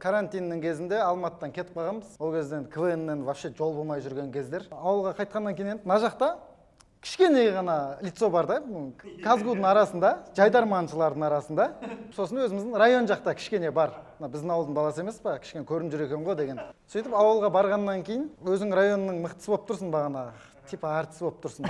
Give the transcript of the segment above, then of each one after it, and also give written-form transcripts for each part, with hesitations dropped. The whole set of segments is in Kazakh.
Карантиннің кезінде Алматыдан кетіп қалғанбыз. Ол кезде енді КВНнен вообще жол болмай жүрген кездер. Ауылға қайтқаннан кейін енді мына жақта кішкене ғана лицо бар да, КазГУдың арасында, жайдарманшылардың арасында. Сосын өзіміздің район жақта кішкене бар, мына біздің ауылдың баласы емес па, кішкене көрініп жүр екен ғой деген. Сөйтіп ауылға барғаннан кейін өзің районның мықтысы болып тұрсың, бағана типа әртіс болып тұрсың.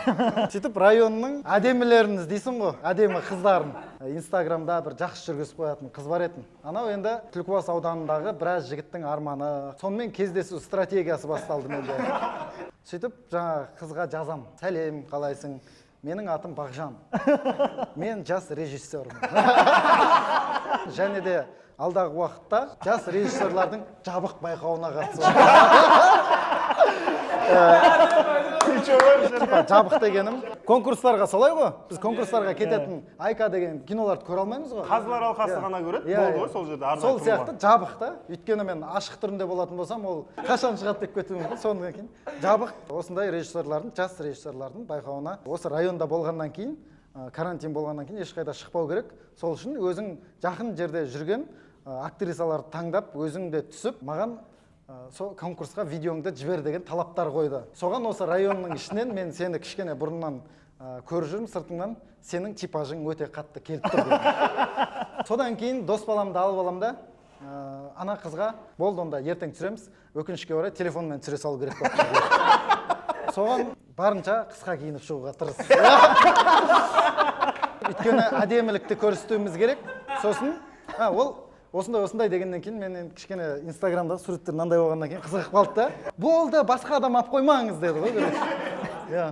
Сөйтіп районның әдемілерін іздейсің ғой, әдемі қыздарын. Инстаграмда бір жақсы жүргізіп қоятын қыз бар етін. Анау енді Түлкібас ауданындағы біраз жігіттің арманы. Сонымен кездесу стратегиясы басталды менде. Сөйтіп жаңағы қызға жазам: «Сәлем, қалайсың? Менің атым Бағжан, мен жас режиссермін және де алдағы уақытта жас режиссерлардың жабық байқауына қатысып». Типа жабық дегенім, конкурстарға солай ғой, біз конкурстарға кететін Айка деген киноларды көре алмаймыз ғой. Қазылар алқасы ғана көреді, Иә, болды иә. ғой, сол жерде арнайы Сол құрылған. сияқты жабық та, өйткені мен ашық түрінде болатын болсам, ол қашан шығады деп кетуі мүмкін. Содан кейін жабық осындай режиссерлардың, жас режиссерлардың байқауына. Осы районда болғаннан кейін, карантин болғаннан кейін ешқайда шықпау керек. Сол үшін өзің жақын жерде жүрген актрисаларды таңдап, өзің де түсіп, маған сол конкурсқа видеоңды жібер деген талаптар қойды. Соған осы районның ішінен мен сені кішкене бұрыннан көріп жүрмін сыртыңнан, сенің типажың өте қатты келіп тұр деді. Содан кейін дос баламды алып аламын да, ана қызға: «Болды онда, ертең түсіреміз, өкінішке орай, телефонмен түсіре салу керек болып тұр». Соған барынша қысқа киініп шығуға тырыс, өйткені әдемілікті көрсетуіміз керек. Сосын ол осындай осындай дегеннен кейін, мен енді кішкене Инстаграмдағы суреттер мынандай болғаннан кейін қызығып қалды да, «Болды, басқа адам алып қоймаңыз», – деді ғой, короче, иә.